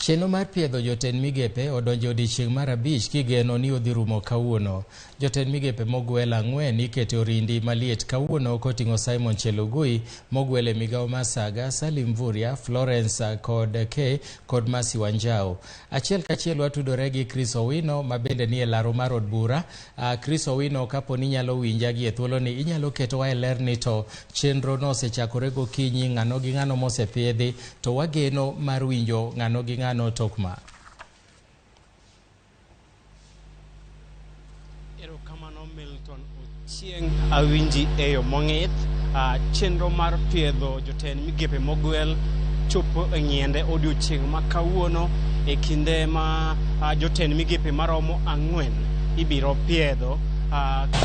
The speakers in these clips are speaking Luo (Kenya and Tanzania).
Chenro mar piedho jotend migepe odonjo e odiechieng' mar abich kigeno ni odhi rumo kawuono. Jotend migepe mogwel ang'wen iketo e orindi maliet kawuono koting'o Simon Chelugui mogwel e migawo mar Saga, Salim Mvurya, Florence kod K kod Mercy Wanjau. Achiel kachiel watudore gi Chris Owino ma bende nie laro mar od bura. Chris Owino, kapo ni inyalo winja gi e thuoloni, inyalo ketowa e ler ni to chenro no osechakore gokinyi, ng'ano gi ng'ano mosepiedhi, to wageno mar winjo ng'ano gi ng'ano tok ma. Erokamano Milton Ochieng', awinji e yo mong'ith. Chenro mar piedho jotend migepe mogwel chopo e ng'iende odiochieng' ma kawuono e kinde ma jotend migepe maromo ang'wen ibiro piedho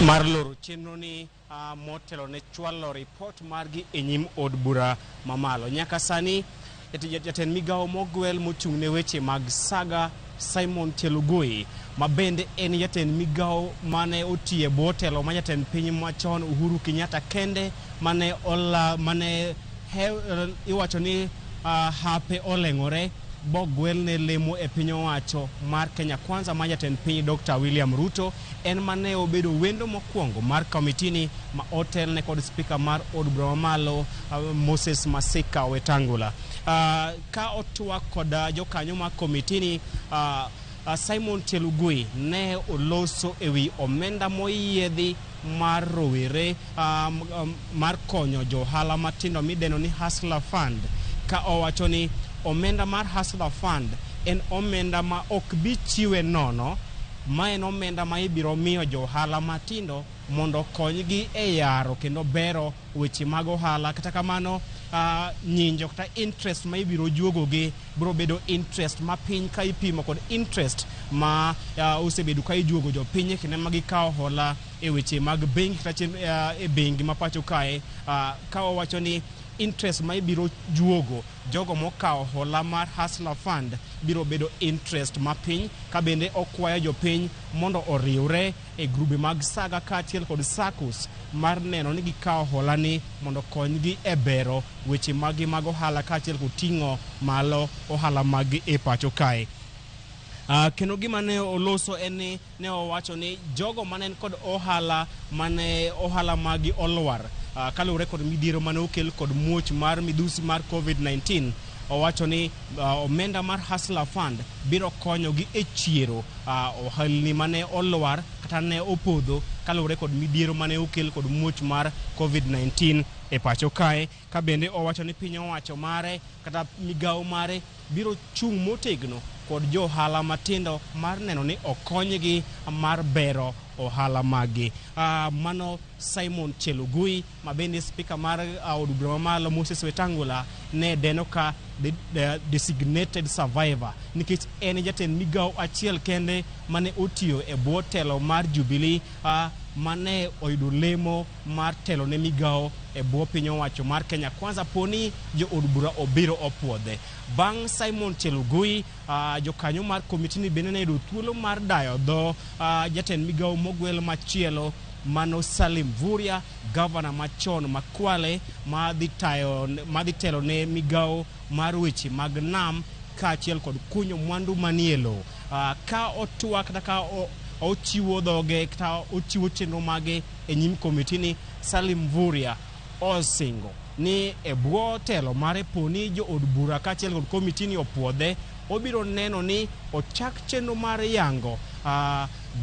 mar loro chenro ni motelo ne chwalo ripot margi e nyim od bura mamalo. Nyaka sani jatend migawo mogwel mochung' ne weche mag saga Simon Chelugui, ma bende en jatend migawo mane otiyo e bwo telo ma jatend piny machon Uhuru Kenyatta kende mane ola mane he, iwacho ni hape oleng'ore bogwel ne lemo e piny owacho mar Kenya Kwanza ma jatend piny Dr. William Ruto en mane obedo wendo mokwongo mar komitini ma otelne kod spika mar od bura mamalo Moses Masika Wetangula. Ka otwak kod jokanyo mar komitini, Simon Chelugui ne oloso ewi omenda moyiedhi mar rowere mar konyo johala matindo midendo ni Hustler Fund, ka owacho ni omenda mar Hustler Fund en omenda ma ok bi chiwe nono, ma en omenda ma ibiro miyo johala matindo mondo okonygi e yaro kendo bero weche mag ohala. Kata kamano, nyinjo kata interest ma ibiro juogogi biro bedo interest mapiny ka ipimo kod interest ma osebedo ka ijuogo jopiny e kinde ma gikawo hola e weche mag bengi kata e bengi ma pacho kae, ka owacho ni interest ma ibiro juogo jogo mokawo hola mar Hustler Fund biro bedo interest mapiny, ka bende okwayo jopiny mondo oriwre e grube mag saga kaachiel kod SACCOS mar neno ni gikawo hola ni mondo konygi e bero weche maggi mag ohala kaachiel kod ting'o malo ohala maggi e pacho kae. Kendo gima ne oloso en ni ne owacho ni jogo mane en kod ohala mane ohala maggi olwar kaluwore kod midhiero mane okel kod muoch mar midhusi mar COVID-19, owacho ni omenda mar Hustler Fund biro konyogi e chiero ohalni mane olwar kata ne opodho kaluwore kod midhiero mane okel kod muoch mar COVID-19 e pacho kae. Ka bende owacho ni piny owacho mare kata migawo mare biro chung' motegno kod jo ohala matindo mar neno ni okonygi mar bero ohala maggi. Mano Simon Chelugui, ma bende spika mar od bura mamalo Moses Wetangula ne deno ka the designated survivor, nikech en jatend migawo achiel kende mane otiyo e bwo telo mar Jubilee, mane oyudo lemo mar telo ne migawo e bwo piny owacho mar Kenya Kwanza poni jo od bura obiro opuodhe. Bang' Simon Chelugui, jokanyo mar komitini bende ne yudo thuolo mar dayo dho jatend migawo mogwel machielo mano Salim Mvurya, gavana machon ma Kwale madhi telo ne migawo mar weche mag nam kaachiel kod kunyo mwandu manie lowo. Ka otwak kata ka ochiwo dhoge kata ochiwo chenro mage e nyim komitini, Salim Mvurya osingo ni e bwo telo mare poni jo od bura kaachiel kod komitini opuodhe, obiro neno ni ochak chenro mar yango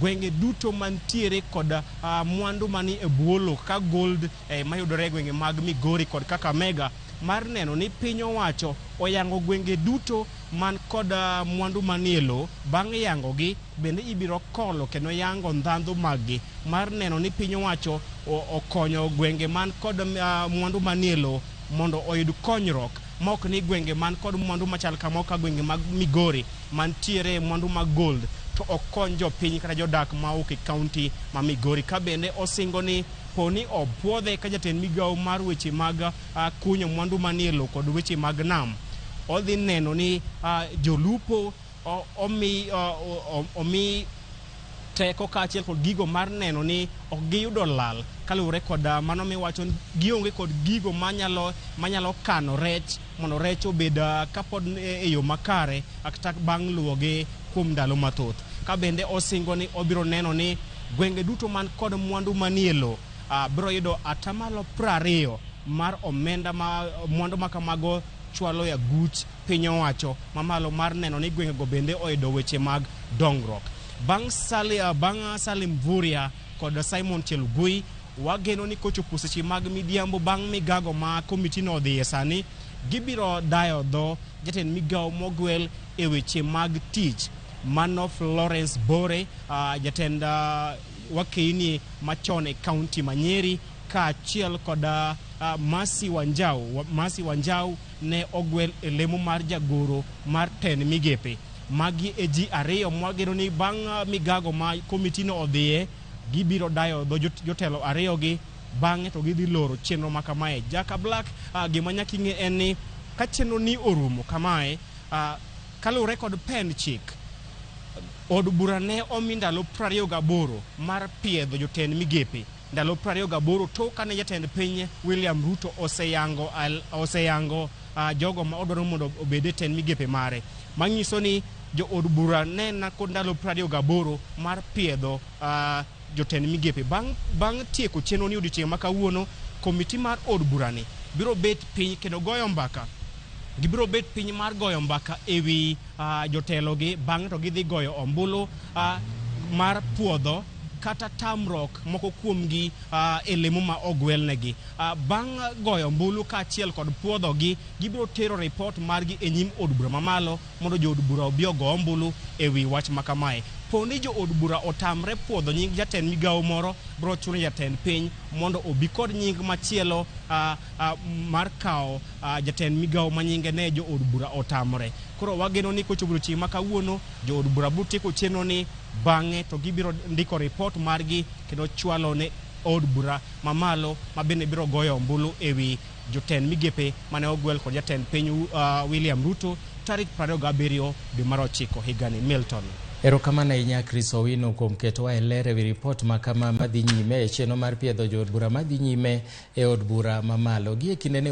gwenge duto mantiere kod mwandu mani e bwo lowo kaka gold mayudore e gwenge mag Migori kod Kakamega, mar neno ni piny owacho oyango gwenge duto man kod mwandu manie lowo. Bang' yangogi bende ibiro kolo kendo yango ndhandhu maggi mar neno ni piny owacho okonyo gwenge man kod mwandu manie lowo mondo oyud konyruok, ma ok ni gwenge man kod mwandu machal kama ka gwenge mag Migori mantiere mwandu mag gold to ok kony jopiny kata jodak mawuok e kaunti ma Migori. Ka bende osingo ni poni opuodhe ka jatend migawo mar weche mag kunyo mwandu manie lowo kod weche mag nam, odhi neno ni jolupo omi teko kaachiel kod gigo mar neno ni ok giyudo lal kaluwore kod mano miwacho ni gionge kod gigo manyalo kano rech. mondo rech obed kapod e yo makare kata bang' luwogi kuom ndalo mathoth. Ka bende osingo ni obiro neno ni gwenge duto man kod mwandu manie lo biro yudo atamalo 20 mar omenda ma mwandu ma kamago chwalo e aguch piny owacho mamalo mar neno ni gwengego bende oyudo weche mag dongruok. Bang' Salim Mvurya kod Simon Chelugui, wageno ni kochopo seche mag midhiambo bang' migago ma komiti no odhiye sani, gibiro dayo dho jatend migawo mogwel e weche mag tich mano Florence Bore, jatend wakeini machon e kaunti ma Nyeri, kaachiel kod Mercy Wanjau. Mercy Wanjau ne ogwel e lemo mar jagoro mar tend migepe. Magi e ji ariyo mwageno ni bang' migago ma komiti no odhiye, gibiro dayo dho jotelo ariyogi, bang'e to gidhi loro chenro ma kamae. Jaka Black, gima nyaka ing'e en ni ka chenro ni orumo kamae, kaluwore kod pend chik, od bura ne omi ndalo 28 mar piedho jotend migepe. Ndalo 28 tok kane jatend piny William Ruto oseyango jogo ma odwaro mondo obed e tend migepe mare. Manyiso ni jo od bura ne na kod ndalo 28 mar piedho jotend migepe. Bang' tieko chenro ni odiochieng' ma kawuono, komiti mar od burani biro bet piny kendo goyo mbaka. Gibiro bet piny mar goyo mbaka ewi jotelogi, bang'e to gidhi goyo ombulu mar puodho kata tamruok moko kuomgi e lemo ma ogwelnegi. Bang' goyo ombulu kaachiel kod puodhogi, gibiro tero ripot margi e nyim od bura mamalo mondo jo od bura obi ogo ombulu ewi wach ma kamae. Poni jo od bura otamre puodho nying jatend migawo moro, biro chuno jatend piny mondo obi kod nying machielo mar kawo jatend migawo ma nyinge ne jo od bura otamre. Koro wageno ni kochopo odiochieng' ma kawuono, jo od bura biro tieko chenro ni, bang'e to gibiro ndiko ripot margi kendo chwalo ne od bura mamalo ma bende biro goyo ombulu ewi jotend migepe mane ogwel kod jatend piny William Ruto tarik 27 dwe mar 9 higani. Milton. Erokamano ahinya Chris Owino kuom ketowa e ler ewi ripot ma kama madhi nyime e chenro mar piedho jood bura madhi nyime e od bura mamalo. Gie kindeni